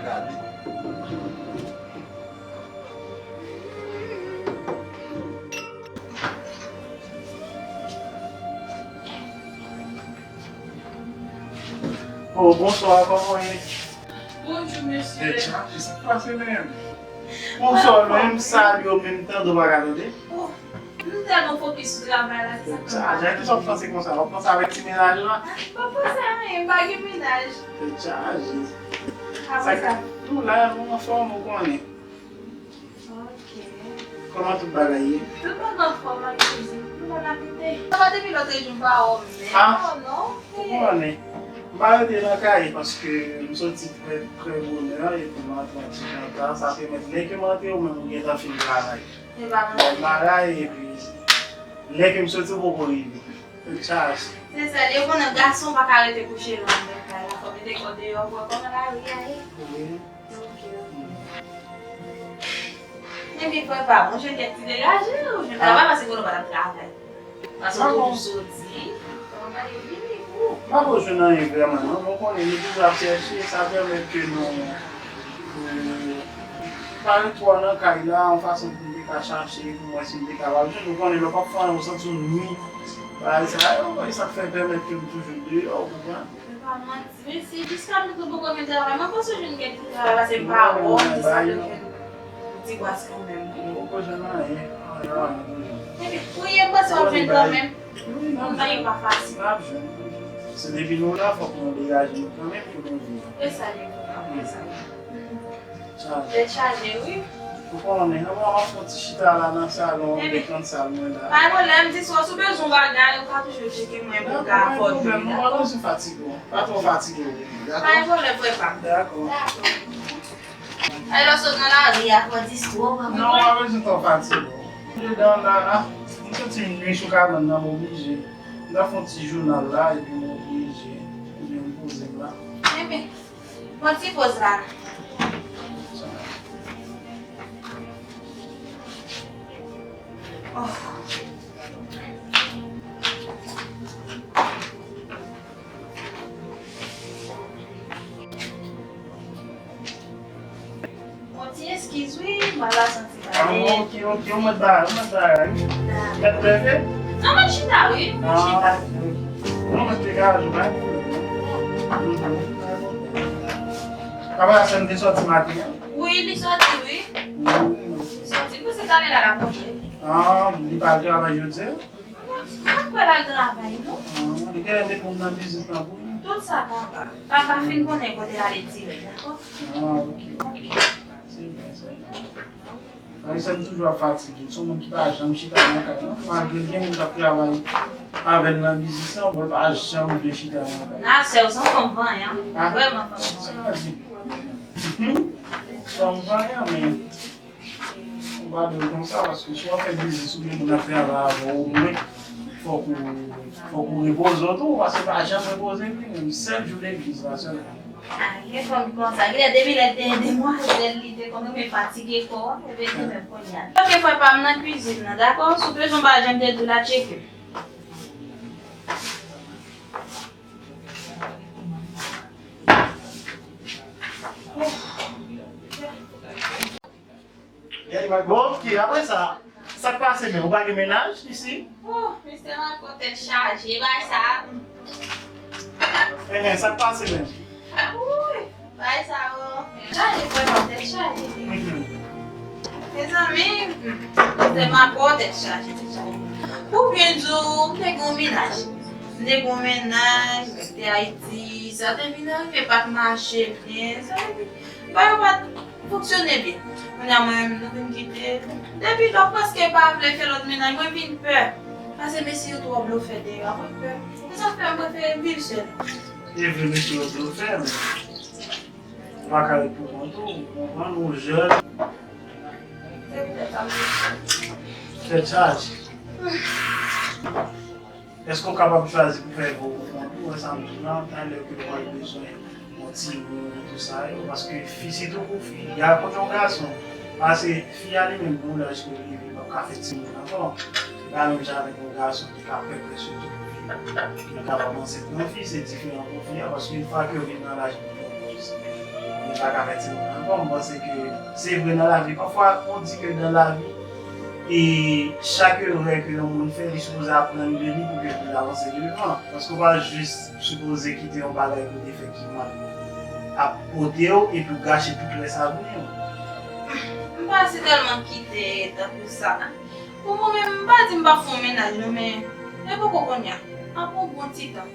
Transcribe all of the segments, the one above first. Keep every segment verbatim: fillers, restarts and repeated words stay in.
Gade. Oh, bonswa, kòman w ye? Bonjou, mesye. Tèt chaje, sa k pase menm? Bonswa, menm salye w, menm tande w pa ka tande. Oh, m tèlman fokis sou travay la, se sa k fè m pa. Tèt chaje, kisa w ap panse konsa? W ap panse avèk ti mennaj la? M pa panse a anyen, m pa gen mennaj. Tèt chaje. Apre sa? Nou la, nou anfòm, ou konnen. Ok. Kòman tout bagay ye? Tout bagay anfòm, ak plezi. Nou pa kapite. Sa va depi lòt jou m pa wè w menm. Ah, non. Ou konnen. M pa rete nan kay paske m soti trè, trè bonè epi m antre an ti tan ta. Sa pèmèt lè ke m antre ou menm ou gentan fin travay. Bon bagay epi lè ke m soti ou poko rive. Tèt chaje. Se sèl, yo konnen gason pa ka rete kouche lwen nan kay la. Fò mete kò deyò pou wè kòman lari a ye. Wi. Ok. Epi frè pa bon, jwenn kèk ti degaje, ou jwenn travay paske konnen w pa t ap travay. Paske w toujou soti, travay yo vini pou. M pa ko jwenn anyen vrèman non, men w konnen nou toujou ap chèche, sa pèmèt ke nou, nou pa ret twò nan kay la, yon fason pou nou te ka chache, pou m wè si m te kapab jwenn, ou konnen lè w p ap fè anyen, ou santi w nwi. Bagay sa yo, e sa k fè pèmèt ke m toujou deyò, ou konprann? Mesye, jiska prezan poko jwenn travay. Mwen panse w jwenn kèk ti travay paske m pa wè w, m di sa vle jwenn yon ti bras kanmenm. Mwen poko jwenn anyen. Anyen, anyen toujou. Epi, ou ye, m panse w ap jwenn kanmenm. Wi, m ap jwenn. Bagay pa fasil. M ap jwenn. Se depi nou la, fòk nou degaje nou kanmenm pou nou viv. E sa ye, e sa ye. Chaje. Tèt chaje, wi. Ou konnen, an mwen ap fè yon ti chita la nan salon, oubyen nan sal mwen la. Pa gen pwoblèm, di sou, si w bezwen yon bagay, ou ka toujou tcheke mwen pou w ka fòme. Dakò, pa gen pwoblèm, nou pa bezwen fatige w. Pa twò fatige w, dakò? Pa gen pwoblèm, frè pa m. Dakò. Dakò. Alò, si w nan lari a, fò di sou, pa gen pwoblèm. Non, pa bezwen twò fatige w. Dedan la, m soti m nwi sou kabann nan, m oblije. M ta fè yon ti jounal la, epi m oblije. Oubyen m poze m la. Enben. Pran ti poz la. Oh. Yon ti eskiz, wi, m pa santi. Ah, ok, ok, ou mèt bagay, ou mèt bagay. Mèt leve? Non, mwen chita, wi, mwen chita. Ah, ok. Non, mèt degaje, pa gen pwoblèm. Mhm. Papa, sa m te sòti maten an? Wi, li sòti, wi. Mm. Li sòti, pou se talè la, l ap rantre. Ah, li pa al travay jodi a? M pa kwè l al travay, non. Ah, li genlè met moun nan biznis lan pou li. Tout sa, papa. Papa fin konnen kote l ale dirèk, dakò? Ah, ok, ok. Se byen, se byen. Maricel toujou ap fatige. Se yon moun ki pa janm chita nan kay, non. Malgre l gen moun k ap travay avè l nan biznis lan, bon, l pa janm vle chita nan kay. Nan, sè w se yon fanm vanyan. Ah. Vrèman fanm vanyan. Sa di. Fanm vanyan, men ou pa dwe konsa, paske si w ap fè biznis, ou gen moun ap travay avè w, omwen, fòk ou, fòk ou repoze w tou, paske w pa janm repoze vre, menm sèl jou legliz la sèlman. Ah, gen fanm konsa. Genlè depi lè l te demwazèl, li te konn renmen fatige kò a, epi li menm kounye a. Ok, frè pa m nan kwizin nan, dakò? Si w bezwen bagay, jan m te di w la, tcheke. Bon, ok, apre sa, sa k pase menm? Ou pa gen mennaj isi? Oh, mesye Marco, tèt chaje, bagay sa. Enhen, sa k pase menm? Wouy, bagay sa yo. Chaje, vrèman, tèt chaje. Mhm. Mezanmi, mesye Marco, tèt chaje, tèt chaje. Pou byen di w, m te gen yon mennaj. M te gen yon mennaj, m te Ayiti, sa te vin rive pa t mache byen, sa te vin Bagay yo pa t fonksyone byen. Kounye a mwen menm nou vin kite. Depi lò prèske pa vle fè lòt mennaj, mwen vin pè. Paske mesye yo twò blofè deyò a, mwen pè. Se sa k fè m prefere viv sèl. E vre mesye yo blofè, men ou pa ka ret pou kont ou, ou konprann, ou jèn. Se poutèt sa m vin sèl. Tèt chaje. Èske w kapab chwazi pou fè vi w pou kont ou? Wè sa m di w la, talè ke w pral bezwen yon timoun, tou sa yo, paske fi, sitou pou fi, y a kote yon gason, paske fi a li menm, gen yon laj ke li rive, li p ap ka fè timoun ankò. Se pa menm jan avèk yon gason ki ka pèpè, sitou pou fi. Li kapab ansent nan fi, se diferan pou fi a, paske yon fwa ke yo vin nan laj menopoz, Pa ka fè timoun ankò. M panse ke se vre nan lavi. Pafwa, on di ke nan lavi, e chak erè ke yon moun fè, li sipoze aprann de li pou ke pou l avanse devan. Paske w pa jis sipoze kite yon bagay ke w te fè ki mal ap pote w epi w gache tout rès avni w. M pa si tèlman kite tankou sa. Pou mwen menm, m pa di m p ap fè yon mennaj non, men e poko kounye a. Ap yon bon ti tan.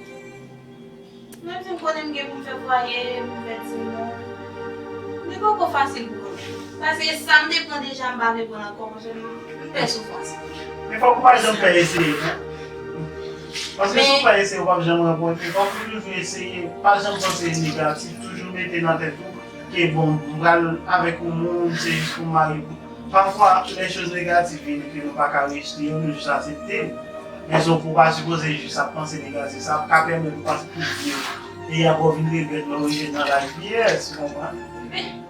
Menm si m konnen m gen pou m fè fwaye, pou m fè timoun, li poko fasil pou mwen. Paske sa m te pran deja, m pa vle pran l ankò, paske m, m pè soufrans. Men fòk ou pa janm pè eseye, non. Paske si w pa eseye, ou p ap janm rankontre. Fòk ou toujou eseye, pa janm panse negatif, toujou mete nan tèt ou ke bon, m pral avèk yon moun, se jis pou m marye pou. Pafwa, les choses négatives vini ke nou pa ka rejte yo, nou jis aksepte yo. Men se pou w pa sipoze jis ap panse negatif, sa ka pèmèt ou pase tout vi w. E apre w vin regrèt lè w rive nan laj vyès, ou konprann?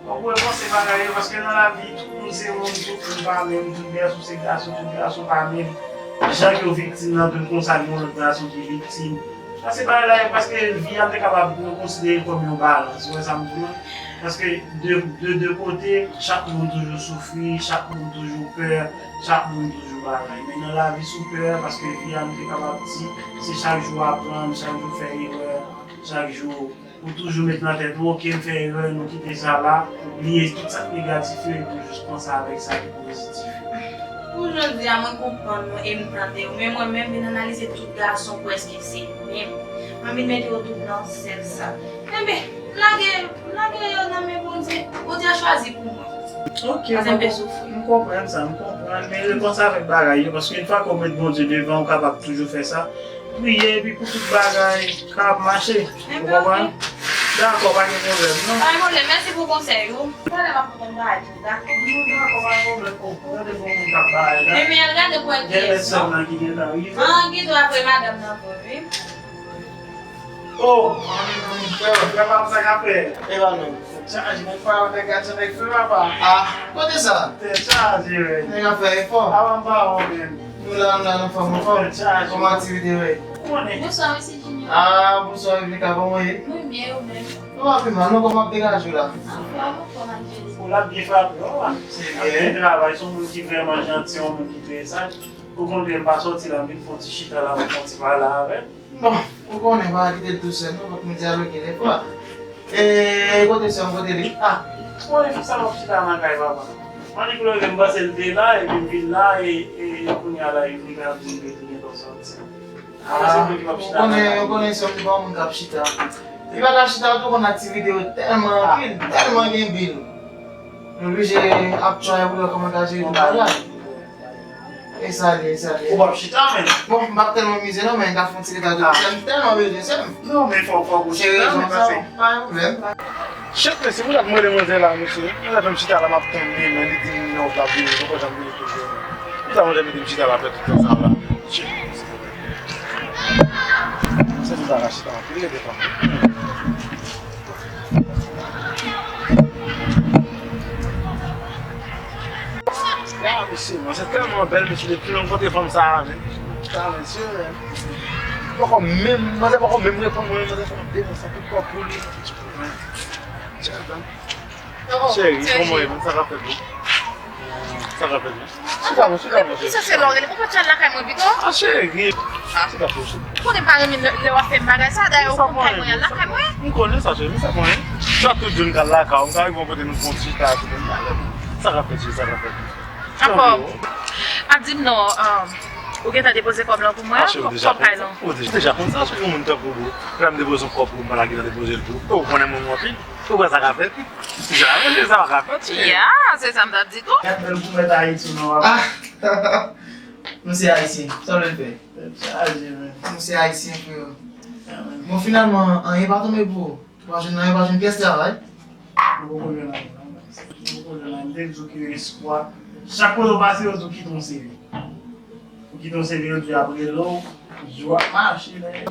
Fòk ou repanse bagay yo, paske nan lavi, tout moun se moun, tout moun pa menm, tout gason se gason, tout gason pa menm. Jan ke w viktim nan, tout konsa, gen yon lòt gason ki viktim. Sa se bagay la, paske vi a, m te kapab konsidere l kòm yon balans, ou wè sa m di w? Paske de, de de kote, chak moun toujou soufri, chak moun toujou pè, chak moun toujou bagay. Men nan lavi, si w pè, paske vi a, m te kapab di, se chak jou w aprann, chak jou w fè erè, chak jou ou toujou met nan tèt ou, oke, m fè erè, nou kite sa la, bliye tout sa k negatif yo, epi w jis panse avèk sa ki pozitif yo. Pou jodi a, mwen konprann nou e m tande w, men mwen menm, vin analize tout gason prèske se menm. Mwen vin mete yo tout nan sèl sak. Enben, m lage, m lage yo nan men Bondye. Bondye a chwazi pou mwen. Ok, paske m mwen te konp-, soufri. M konprann sa, m konprann. Men repanse avèk bagay yo, paske yon fwa ke w met Bondye devan, ou kapab toujou fè sa. Priye, epi pou tout bagay ka ap mache. Ou konprann? Dakò, pa gen pwoblèm, non. Pa gen pwoblèm, mèsi pou konsèy ou. Talè m ap konn bagay tou, dakò? Non, dakò, pa gen pwoblèm. Oh, gade pou moun k ap bagay la. Men, men, al gade pou wè kiyès, non? Gen lè sè m nan ki gentan rive. Ah, gen dwa vre madanm nan vre, wi. Oh, frè, frè pa m sa k ap fè. E pa menm. Tèt chaje, nèg pa yo, nèg gatè, nèg fè papa. Ah, kote sa? Tèt chaje, wi. Nèg ap fè efò. Apa m pa wè w menm. Nou la, nou la, nou fòm, nou fòm. Tèt chaje. Kòman aktivite yo ye? Ou konnen. Bonswa, mesye Junior. Ah, bonswa, Rebecca, kòman w ye? Mwen byen, ou menm? Nou pa pi mal, non, kòman ap degaje w la? Anfòm, anfòm, Angeline. Ou la byen frape, wi. Se byen. Ap byen travay, se yon moun ki vrèman janti, yon moun ki trè saj. Okontrè, m pa sòti la, m vin fè yon ti chita la, m fè yon ti pale avè l. Bon, ou konnen, pa kite l tou sèl, non, fòk nou dyaloge defwa. E kote sè m, kote li? Ah, bon, e fi sa m ap chita nan kay papa. Annik leve, m panse l te la, epi m vin la, e, e kounye a la, e li ka di m ke li gentan sòti. Ah, ou konnen, ou konnen sè m se pa yon moun k ap chita. Li pa ka chita tou, konn aktivite yo tèlman anpil, tèlman gen bil. Nou oblije ap try pou wè kòman n ka jere tout bagay. E sa li ye, e sa li ye. Ou p ap chita, men. Bon, m p ap tèlman mize non, men m ka fè yon ti leta tou. Ah. Sè m tèlman bezwen sè m. Non, men fò, fò ou chita, men pase. Pa gen pwoblèm. Chèf, mesye, pou dat mwen demwazèl la, mesye. Mwen fè m chita la, m ap tann li, men li di m non, l ap vini, li poko janm vini toujou. Pou sa mwen mete m chita la, fè tout tan sa la. Chèf, mesye. Se pou sa ka chita anpil, li depan. Waw, mesye, mwen se tèlman bèl, mesye, depi lè m kontre fanm sa a, men. Sa, mesye, men. Poko menm, manzè poko menm reponn mwen, manzè fè m de mwen sa tout kò pou li. Cheri, kòman w ye, men sa k ap fèt ou? Sa k ap fèt ou? Chita, mwen, chita, mwen, cheri. Poukisa se lè w rele? Ou pa t al lakay mwen pito? Ah, cheri. Ah. Chita, cheri. Ou konnen m pa renmen lè, lè w ap fè m bagay sa, dayè ou konn kay mwen, al lakay mwen. M konnen sa, cheri, men sa k mwen ye. Sa tout jou n ka lakay ou, m ka rive yon kote nou fè yon ti chita, chita. Sa k ap fèt, cheri, sa k ap fèt? Anfòm. Ap di m non, um, ou gentan depoze kòb lan pou mwen? Ah, cheri, ou deja konn sa. Ou deja konn sa, cheri, yon moun tankou ou. Lè m depoze yon kòb pou ou, m pa ta gentan depoze l pou ou. Ou konnen mwen anpil. Ou kwè sa ka fèt? Sa, men se sa pa ka fèt, cheri. Ya, se sa m t ap di tou. Gad bèl koulè Ayiti, non, papa. Ah! Nou se Ayisyen. Sa w vle n fè? Tèt chaje, men. Nou se Ayisyen, frè. Ya, men. Bon, finalman, anyen pa tonbe pou ou. Ou pa jwenn anyen, ou pa jwenn pyès travay. Mwen poko jwenn anyen, non, men. Mwen poko jwenn anyen. M te di w ke espwa. Chak kote w pase, yo di w kite yon C V. Ou kite yon C V, yo di w ap rele w. Jou ap mache, men.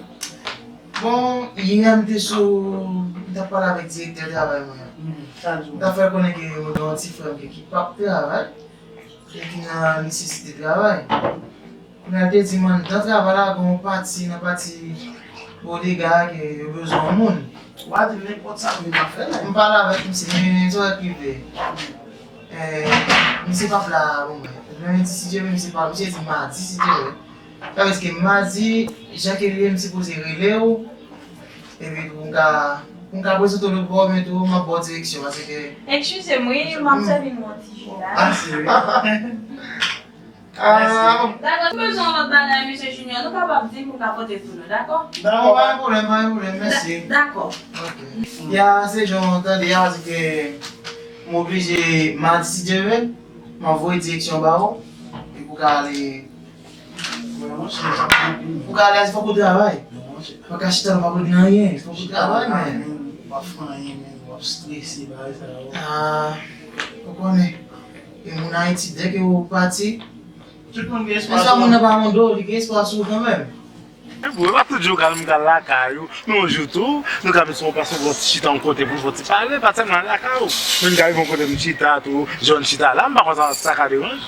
Bon, yè m te sou, m t ap pale avèk direktè travay mwen an. Mhm, sa l di w? M t ap fè l konnen ke mwen gen yon ti frè m ke ki p ap travay, e ki nan nesesite travay. Kounye a, l te di m anndan travay la, gen yon pati, nan pati Bodega ke yo bezwen yon moun. Ou pa di m nenpòt sa, men m ap fè l. M pale avèk misye, men sa w rive. Eh, misye p ap la pou mwen. Lundi, si Dye vle, misye pa, misye di madi, si Dye vle. Sa vle di ke madi, jan ke l ye, m sipoze rele w. Epi tou, m ka, m ka prezante w lòt bò, men tou, m ap ba w direksyon, paske Eskize m, wi, m ap sèvi m yon ti ji la. Ah, se vre. Ah, bon. Dakò, si bezwen yon lòt bagay, mesye Junior, nou kapab di m pou m ka pote pou nou, dakò? Dakò, pa gen pwoblèm, pa gen pwoblèm, mèsi. Da-, dakò. Ok. Ya, se jan w tande a, paske m oblije madi, si Dye vle, m ap voye direksyon ba w, epi w ka ale Mwen, monchè, sa pran anpil. Pou ka alèz, fòk ou travay. Non, monchè. Fòk ka chita, pa pou di anyen. Fòk ou travay, men. W ap fè anyen, men. W ap strese, bagay sa yo. Ah, ou konnen. E moun Ayiti, dèke ou pati, tout moun gen espwa sou ou. Men sa moun nan pa yon do, li gen espwa sou ou kanmenm. E bon, e pa tout jou ka, m ka lakay ou. Men yon jou tou, nou ka met sou yon plas, yon ti chita yon kote pou nou fè yon ti pale, pa sèlman lakay ou. Men m ka rive yon kote m chita tou, jan w chita la, m pa konn sa, sa ka deranje.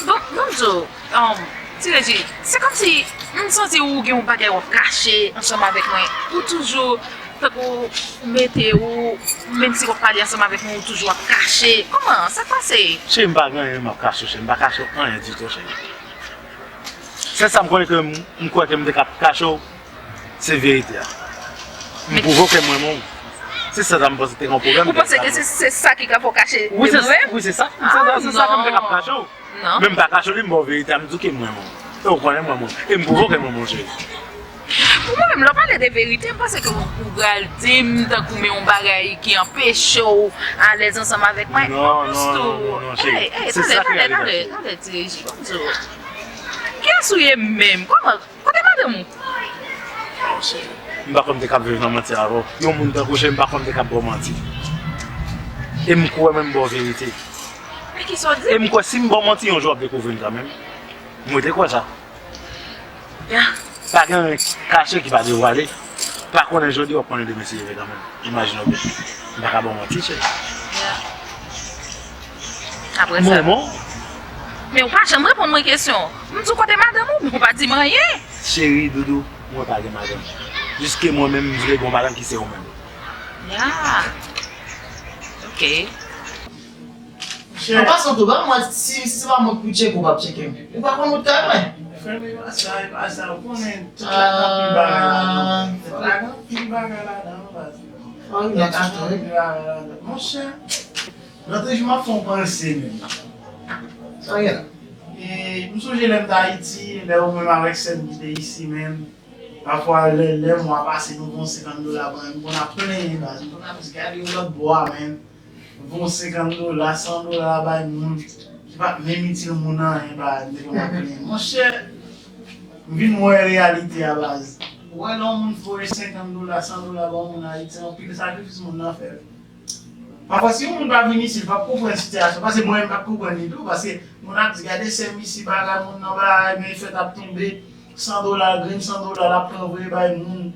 Bon, bon, Joe, um, Ti Reji, se kòmsi m santi ou gen yon bagay w ap kache ansanm avèk mwen. Ou toujou, tankou, mete ou, menm si w ap pale ansanm avèk mwen, ou toujou ap kache. Kòman? Sa k pase? Cheri, m pa gen anyen m ap kache w, cheri. M pa kache w anyen ditou, cheri. Sèl sa m konnen ke m, m kwè ke m te ka kache w, se verite a. M pwouve w ke m renmen w. Se sèl sa m panse te gen yon pwoblèm. Ou panse ke se, se sa ki ka fè w kache de mwen menm? Wi, se sa. Se sa, se sa ke m te ka kache w. Non. Men m pa kache w li, m ba w verite a, m di w ke m renmen w. E w konnen m renmen w. E m pwouve w ke m renmen w, cheri. Pou mwen menm, lè w pale de verite, m panse ke ou, ou pral di m tankou men yon bagay ki anpeche w alèz ansanm avèk mwen. Non, non, non, non, non, cheri. Ey, ey, tande, tande, tande, tande, Ti Reji, ban m di w. Kiyès ou ye menm? Kòman? Kote madanm ou? Oh, cheri, m pa kwè m te kab viv nan manti avè w. Yon moun tankou w, cheri, m pa kwè m te kab ba w manti. E m kwè menm m ba w verite. Men kisa w di? E m kwè si m ba w manti, yon jou w ap dekouvri m kanmenm. Mwen te kwè sa. Ya. Pa gen anyen kache ki pa devwale. Pa konnen jodi, w ap konnen demen si Dye vle kanmenm. Imajine w byen. M pa ka ba w manti, cheri. Ya. Apre sa. Mwen, bon. Men ou pa janm reponn mwen kesyon. M di w kote madanm ou, men ou pa di m anyen. Cheri, doudou, mwen pa gen madanm. Jiske mwen menm, m vle gen yon madanm ki se ou menm. Ya. Ok. An pasan tou, ban mwen, si, si se pa mwen k pou tcheke, ou p ap tcheke m. Ou pa konn wout kay mwen. Frè m, e pa sa, e pa sa. Ou konnen, tèt la gen anpil bagay ladan. Tèt la gen anpil bagay ladan, baz. Tèt la gen anpil bagay ladan. Monchè, lòt jou m ap fè yon panse menm. Sa gen la? E, m sonje lè m t Ayiti, lè ou menm avèk sè m ki te isi menm. Pafwa, lè, lè mwa pase, nou voye yon senkant dola ban m, m konn ap plenyen, baz. M konn ap di, gade yon lòt bò a, menm. Voye yon senkant dola, san dola bay moun ki pa t menm itil moun anyen, baz. M te konn ap plenyen. Monchè, m vin wè reyalite a, baz. Ou wè lè yon moun voye senkant dola, san dola ba yon moun Ayiti, se anpil sakrifis moun nan fè. Pafwa, si yon moun pa vin isi, li p ap konprann sitiyasyon. Paske mwen menm, m p ap konprann li tou. Paske moun ap di, gade sè m isi, bagay moun nan bay, men fèt ap tonbe, san dola, grenn san dola, l ap pran voye bay moun.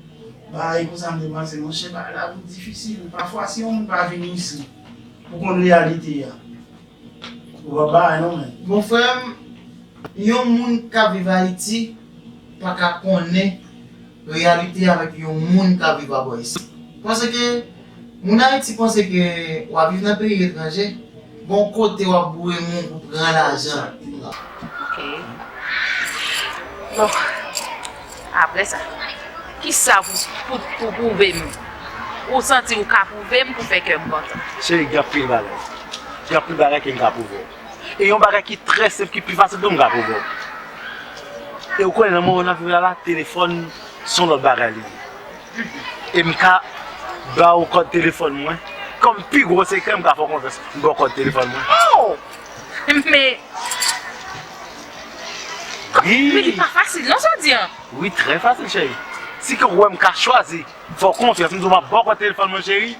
Bagay konsa, m te panse, monchè, bagay la vin difisil. Pafwa, si yon moun pa vin isi, pou konn reyalite a, ou p ap bay non, men. Bon, frè m, yon moun k ap viv Ayiti pa ka konnen reyalite avèk yon moun k ap viv abò isit. Paske moun Ayiti panse ke w ap viv nan peyi etranje, gon kote w ap boure moun pou pran lajan. Ok. Bon, apre sa, kisa pou, pou, pou pwouve m? Ou santi ou ka pwouve m pou fè kè m kontan? Cheri, gen anpil bagay. Gen anpil bagay ke m ka pwouve w. E yon bagay ki trè senp, ki pi fasil tou, m ka pwouve w. E ou konnen, nan moman n ap viv la, la, telefòn se yon lòt bagay li ye. E m ka ba w kòd telefòn mwen. Kòm pi gwo sekrè, m ka fè w konfyans. M ba w kòd telefòn mwen. Oh! Men, wi, men li pa fasil, non, sa w di an? Wi, trè fasil, cheri. Si ke w wè m ka chwazi fè w konfyans, m di w m ap ba w kòd telefòn mwen, cheri.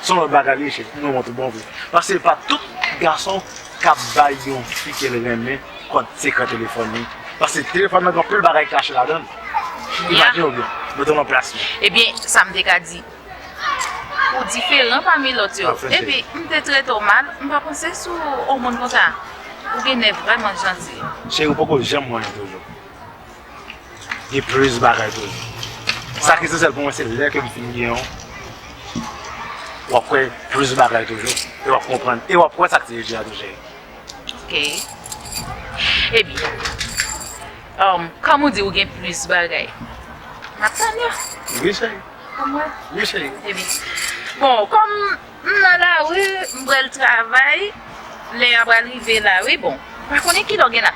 Se yon lòt bagay li ye, cheri. M renmen w tout bon vre. Paske se pa tout gason k ap bay yon fi ke l renmen kòd sekrè telefòn li. Paske telefòn nan gen anpil bagay kache ladan l. Imajine w byen. Mete w nan plas mwen. Ebyen, sa m te ka di. Ou diferan pami lòt yo. Epi, m te trete w mal, m pa panse sou yon moun konsa. Ou gen nè vrèman janti. Cheri, ou poko janm wè anyen toujou. Gen plis bagay toujou. Sa k esansyèl pou mwen, se lè ke m fin gen yon, w ap kwè plis bagay toujou, e w ap konprann, e w ap kwè sa k te di a toujou. Ok. Ebyen, um, kòm ou di ou gen plis bagay, m ap tann yo. Wi, cheri. Pou mwen? Wi, cheri. Ebyen, bon, kòm m nan lari, m pral travay, lè a pral rive la, wi, bon. M pa konnen kilè w gen la.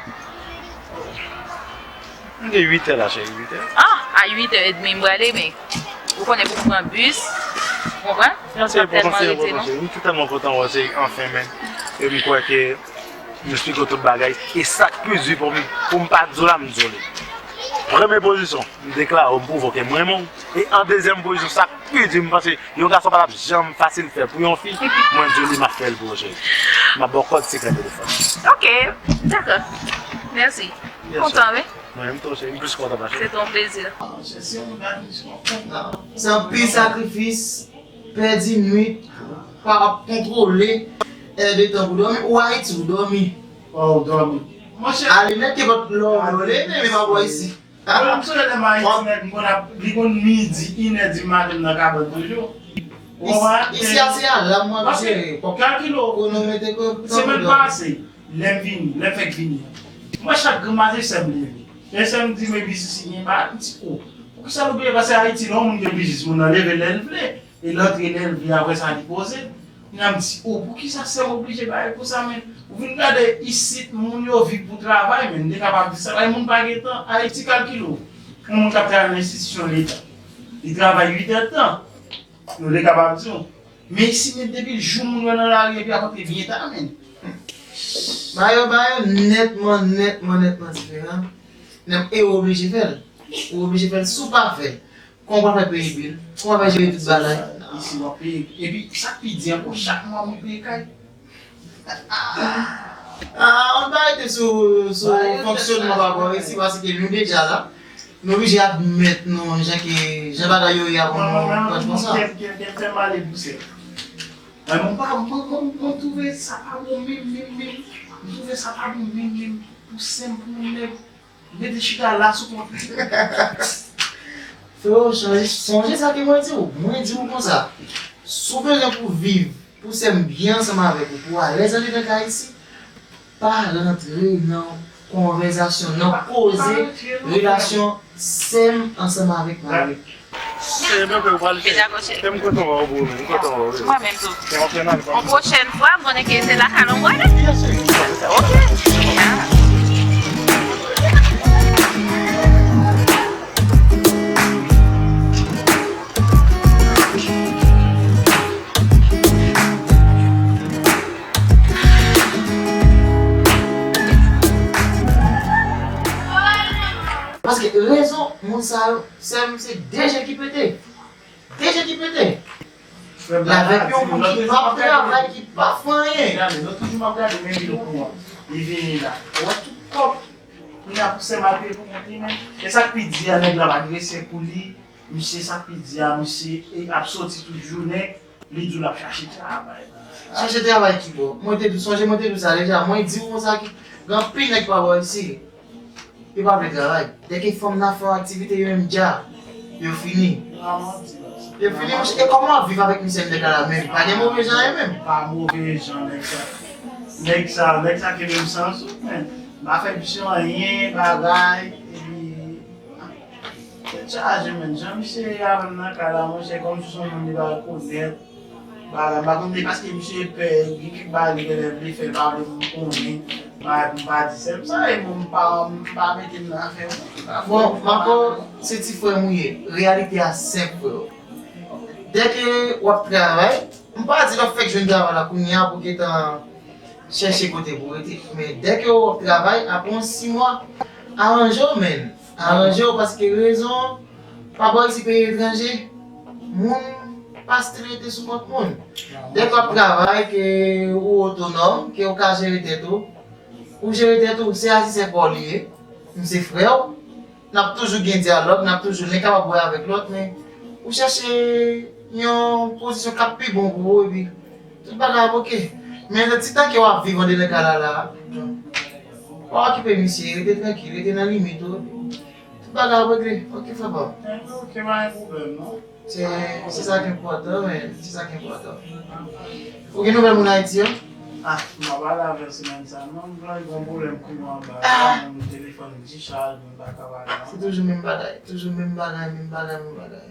M gen uit è la, cheri, uit è. Ah, a uit è edmi m prale, men ou konnen pou m pran bis, ou konprann? Mèsi, m ap tèlman rete, non? M tèlman kontan wè w, cheri, anfen, men. E m kwè ke m eksplike w tout bagay. E sa k pi di pou m, pou m pa di w la, m di w li. Premye pozisyon, m deklare w, m pwouve w ke m renmen w. E an dezyèm pozisyon, sa k pi di, m panse yon gason pa t ap janm fasil fè pou yon fi, mwen di w li, m ap fè l pou w, cheri. M ap ba w kòd sekrè telefòn. Ok, dakò. Mèsi. Kontan, wi. Mwen menm tou, cheri, m plis kontan, pa cheri. Se ton plezi. Se anpil sakrifis, pèdi nwit, pa ap kontwole èdtan pou dòmi. Ou Ayiti, ou dòmi. Oh, ou dòmi. Monchè, ale nèt ke pa t lè w leve, men pa bò isi. Mwen, m sonje lè m Ayiti, nèg, m konn ap, li konn midi, inè di maten, m nan kabann toujou. Isi a se alam mwen ap jere. Kalkile w. Kono mete kò. Semèn pase, lè m vini, lè m fèk vini an, m wè chak grenn maten sè m leve. Lè sè m di m, "Epi si, si gen bagay," m di, "O, poukisa l oblije?" Paske Ayiti, lè yon moun gen biznis, moun nan leve lè l vle, e l antre lè l vle, apre sa, li poze. Kounye a m di, "O, poukisa sè m oblije bagay konsa, men?" Ou vin gade isit, moun yo viv pou travay, men m te kapab di sa, men moun pa gen tan. Ayiti, kalkile w. Yon moun k ap travay nan enstitisyon leta, li travay uit èdtan. Nou te kapab di w. Men isi, men depi jou moun wè nan lari epi ap antre byen ta, men. Bagay yo, bagay yo nètman, nètman, nètman diferan. E ou oblije fè l. Ou oblije fè l. Si w pa fè l, kòman w pral fè peye bil? Kòman w pral fè jere tout bagay? Isi, w ap peye. Epi, sa k pi di ankò, chak mwa, moun peye kay. Ah, ann pa rete sou, sou fonksyonman pa bò isi, paske nou deja la. Nou oblije admèt nou, jan ke, jan bagay yo ye a pou nou pran konsa. Mwen, mwen, mwen, mwen, mwen fè m ale pou sè. Mwen, mwen pa, mwen, mwen, mwen twouve sa pa bon menm, menm, menm. Mwen twouve sa pa bon menm, menm. Pou sè m, pou yon nèg, mete chita la sou kont li. Freo, chanje, sonje sa ke mwen di w. Mwen di w konsa. Si w bezwen pou viv, pou sè m byen ansanm avèk ou, pou w alèz andedan kay isi, pa rantre nan konvèzasyon, nan koze relasyon sè m ansanm avèk mari m. Sè m, mwen kontan wè w, bro, men. M kontan wè w, wi. Mwen menm tou. Yon pwochèn fwa, m konnen ke se lakay la m prale. Ok. Paske rezon moun sa yo, sè m, se de je ki pete. De je ki pete. L avèk yon moun ki p ap travay, ki p ap fè anyen. Gade, lòt jou m ap gade men videyo pou mwen. Li vini la. Ou wè tout kòb. Kounye a pou sè m al peye pou kont li menm. E sa k pi di a, nèg la pa gen respè pou li. Misye, sa k pi di a, misye, e, ap soti tout jounen. Li di w l ap chache travay. Chache travay ki bò? Mwen te di w, sonje mwen te di w sa deja. Mwen di w konsa ki gen anpil nèg pa bò isi. Yo pa vle travay. Dèke fanm nan fè yon aktivite, yo menm dja, yo fini. Yo fini, monchè. E kòman w ap viv avèk misye anndan kay la menm? Pa gen move jan anyen menm? Pa move jan, nèg sa. Nèg sa, nèg sa kenbe m san souf, men. M pa fè misye anyen, bagay, epi Tèt chaje, menn. Jan misye ye avè m nan kay la, monchè, kòmsi se yon moun li pa rekonèt. Bagay, m pa konn, se paske misye pè, gen kèk bagay li genlè vle fè, l pa vle pou m konnen. Bagay pou m pa di sè m sa, e bon, m pa, m pa mete m nan afè moun. Bon, Marco, se ti frè m ou ye. Reyalite a senp, freo. Dèke w ap travay, m pa di lè w fèk jwenn travay la kounye a pou gentan chèche kote pou w rete. Men dèke w ap travay, apre yon sis mwa, aranje w, menn. Aranje w, paske rezon, pa bò isi peyi etranje, moun pa still rete sou kont moun. Dèke w ap travay, ke ou otonòm, ke w ka jere tèt ou, ou jere tèt ou, se asistan pa w li ye, m se frè w. N ap toujou gen dyalòg, n ap toujou len kapab wè avèk lòt, men ou chèche yon pozisyon k ap pi bon pou ou, epi tout bagay ap oke. Men nan ti tan ke w ap viv andedan kay la la, pa okipe misye, rete trankil, rete nan limit ou, epi tout Bagay ap regle. Ok, frè pa m. Ok, pa gen pwoblèm, non. Se, se sa ki enpòtan, men. Se sa ki enpòtan. Ou gen nouvèl moun Ayiti yo? Ah, m pa pale avè l semèn sa, non. M gen yon pwoblèm kouran anba la, men telefòn m dichaj, m pa ka pale, non. Se toujou menm bagay, toujou menm bagay, menm bagay, menm bagay.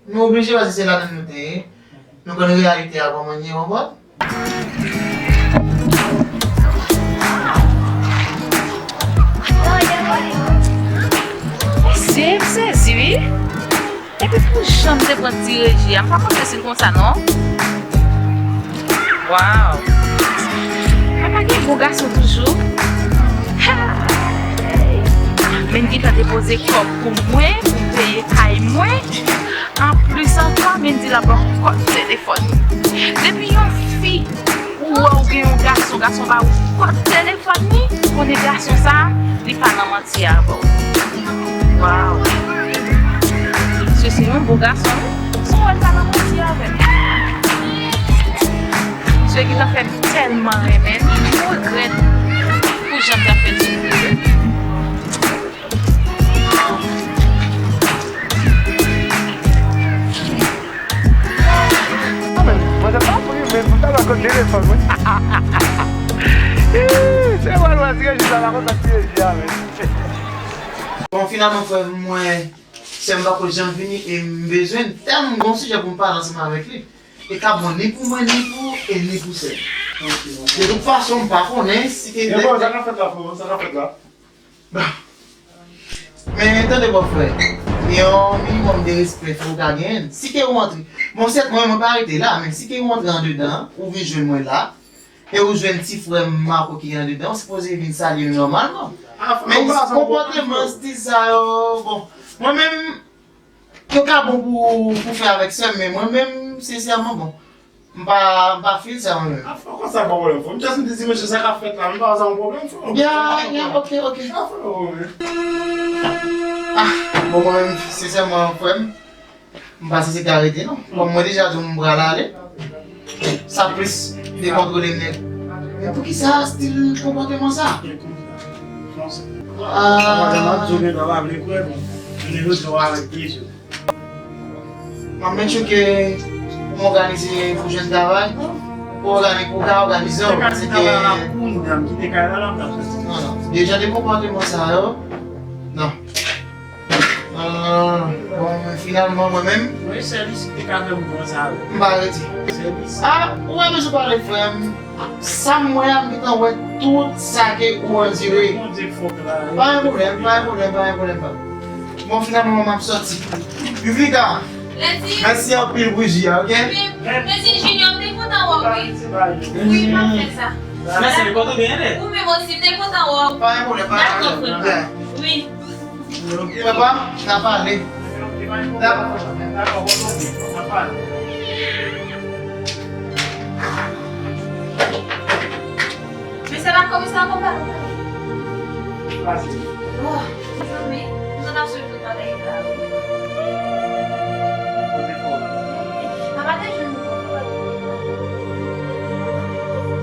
Nou oblije, paske se ladan nou te ye. Nou konn reyalite a kòman l ye, w konprann? Mesye, m sezi, wi. Epi pou jan m te pran ti Reji a, m pa panse si l konsa, non. Waw. Papa gen bon gason toujou. Ha! Men gentan depoze kòb pou mwen, pou m peye kay mwen. Anplis ankò, Mendy la ban m kòd telefòn. Depi yon fi ou wè ou gen yon gason, gason ba ou kòd telefòn li, konnen gason sa, li pa nan manti avè w. Waw. Misye se yon bon gason, wi. San wè l pa nan manti avè m. Misye gentan fè m tèlman renmen l, m regrèt pou jan m t ap fè l soufri. Mwen te pa prive pou ta lakòt telefòn mwen. Ih, se mwen lwa ti Reji sa lakòt ak ti Reji a men. Bon, finalman, frè m, mwen, sè m pako janm vini e m bezwen l tèlman, m gon sijè pou m pale ansanm avèk li. E ka bon ni pou mwen, ni pou, e ni pou sè m. De tout fason, m pa konnen si ke... E bon, sa ka fèt la, frè m, sa ka fèt la. Bon. Men tande bò frè, gen yon minimòm de respè fò w ta genyen. Si ke ou antre, bon, sèt, mwen, mwen pa rete la, men si ke ou antre andedan, ou vin jwenn mwen la, e ou jwenn ti frè m Marco ki andedan, ou sipoze vin salye m nòmalman. Men konpòteman stil sa yo, bon, mwen menm, yo ka bon pou, pou fè avèk sè m, men mwen menm, sensèman, bon, m pa, m pa feel sa mwen menm. A, fò konsa, pa pwoblèm, frè m. Just m te di mesye sa ka fèt la, m pa wè sa yon pwoblèm, frè m. Ya, ya, ok, ok. A, frè m, men. A, bon, mwen menm, sensèman, frè m, m pa sanse te arete, non. Kòm mwen deja di w m pral ale, sa plis dekontwole m nèt. Men poukisa stil konpòteman sa? Ah. M ap make sure ke pou m òganize pou jwenn travay, pou ògani-, pou ka òganize w, paske... Non, non. De jan de konpòteman sa yo, non. Ah, bon, men finalman, mwen menm, wi, sèvis ki te ka fè m bon sa, wi. M pa rete. Sèvis. Ah, ou pa bezwen pale, frè m. Sa m wè a, m gentan wè tout sa ke ou andire. Bondye fòk la, wi. Pa gen pwoblèm, pa gen pwoblèm, pa gen pwoblèm, pa. Bon, finalman, m ap sòti. Yuvika, mèsi anpil pou ji a, ok? Wi, mèsi, Junior, m te kontan wè w, wi. Wi, m ap fè sa. Mèsi, men kote w genyen lè? Ou menm osi, m te kontan wè w. Pa gen pwoblèm, pa gen pwoblèm. Dakò, frè m. Wi. Papa, n a pale. Dakò, frè m. Dakò, n a pale. Men se pa komisè a konpa. Pase. Oh, mezanmi, m sot ap swiv tout bagay la, wi. Kote fò? Papa te jwenn nou konpa.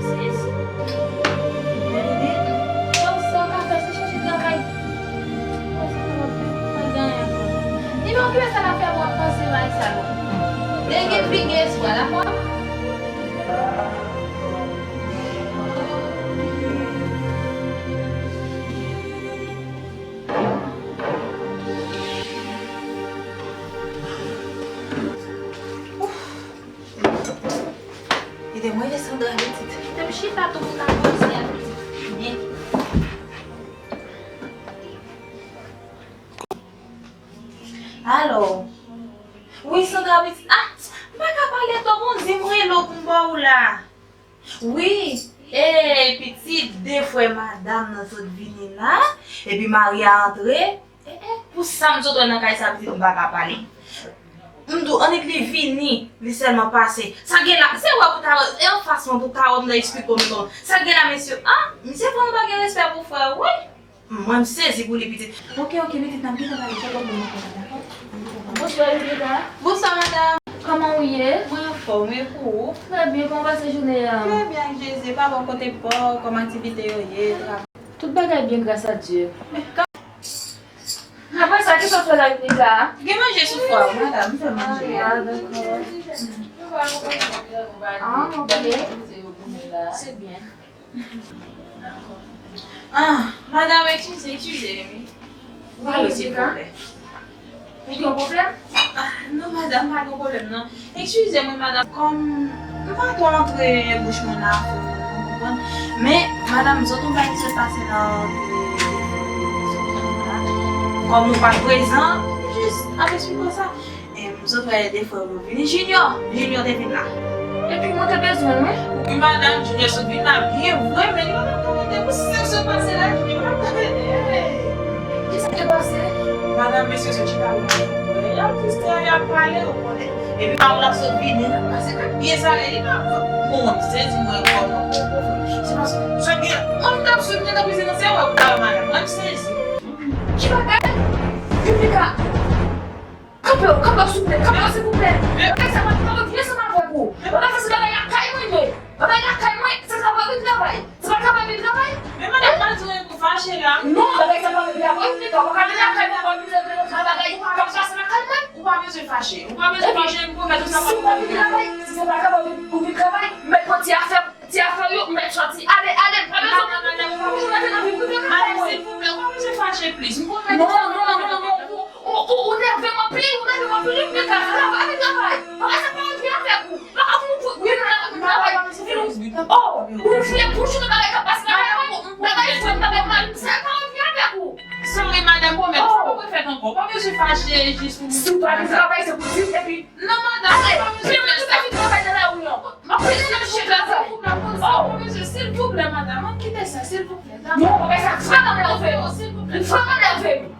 Sezi. Men li di, sa w ka fè, se chèche travay. Konsa w ap fè, pa gen anyen ankò. Li pa okipe sa l ap fè, w ap panse bay sa yo. Dege pige espwa, dakò? Kite mwen Alessandra pitit. Kite m chita tou pou m ka koze ak pitit. Byen. Alo. Wi, Sandra pitit. Ah, m pa ka pale twòp, on di m rele w pou m ba w la. Wi, e pitit, de frè madanm nan sot vini la, epi mari a antre. E, e, pou sa m sot wè nan kay sa, pitit, m pa ka pale. M di w, annik li vini, li sèlman pase. Sa gen la, se wè pou ta wè, e anfas mwen pou ta wè m nan esplike w menm. Sa gen la, mesye, ah, misye fè nou pa gen respè pou frè, wi. Mwen, m sezi pou li, pitit. Ok, ok, pitit, n ap gentan pale, se pwoblèm nan konsa, dakò? Bonswa, Yurika. Bonswa, madanm. Kòman w ye? Mwen anfòm, e pou ou? Trè byen, kòman w pase jounen an? Trè byen, ak Jezi. Pa bò kote pa w, kòman aktivite yo ye, travay? Tout bagay byen, gras a Dye. Men, Sa fè la, Nika? Gen manje sou fwa, madanm, m fè manje. Ah, dakò. Ah, ok. Se byen. Ah, madanm, eskize, eskize, wi. Wi, Nika. Ou gen yon pwoblèm? Ah, non, madanm, pa gen pwoblèm, non. Eskize mwen, madanm, kòm m pa twò antre bouch moun nan afè w, ou konprann. Men, madanm, zòt yon bagay ki sot pase nan, kòm nou pa t prezan, jis ap esplike w sa. Em, zòt wè de frè w yo vini. Junior, Junior te vin la. Epi mwen te bezwen l, wi. Wi, madanm, Junior sot vin la byen vre, men li pa t ap ka rete pou sa k sot pase la, Junior pa t ap ka rete. Kisa k te pase? Madanm, mesye sot chita la. Y ap triste, y ap pale, ou konnen. Epi pa w l ap sot vini, l ap pase kat byen sale, li pa bon, m sezi mwen kòman. Se paske, sa gen, mwen m t ap swiv, mwen t ap peze nan se wè w la, madanm, mwen m sezi. Ki bagay? Vivika! Kanpe w, kanpe w, souple, kanpe w, silvouplè. Bagay sa pa, pa vin ansanm avèk ou. Bagay sa se bagay lakay mwen ye. Bagay lakay mwen, se travay ou travay. Se pa travay ou travay. Men madanm, pa di mwen pou fache la. Non, bagay sa pa vin travay, ou pa ka vin lakay mwen, pa vin travay, bagay pa pase lakay mwen. Ou pa bezwen fache. Ou pa bezwen fache, m pwomèt ou sa pa vin travay. Si se pa travay ou vin travay, m mèt pran ti afè, ti afè yo, m mèt sòti. Ale, ale, pa bezwen. Madanm, madanm, ou pa bezwen fache. Madanm, silvouplè, ou pa bezwen fache plis. M pwomèt ou sa pa vin travay. Ou, ou, ou nève m anpil, ou nève m anpil, wi, men ka travay, men travay. Bagay sa pa anvi avèk ou. Bagay pou, pou, wi, men travay. Oh, ou vye bouch ou nan bagay k ap pase nan kay mwen. Bagay fwèt, bagay mal, sa pa anvi avèk ou. Sorry, madanm, pwomèt ou sa pa pou fèt ankò. Ou pa bezwen fache jis pou. Si w pa vin travay, se pou di, epi. Non, madanm, ou pa bezwen fè sa. Ou pa vin travay nan lari, non. M ap fè chèche travay. Silvouplè, madanm, ann kite sa, silvouplè. Non, bagay sa vrèman nève m. Silvouplè. Vrèman nève m.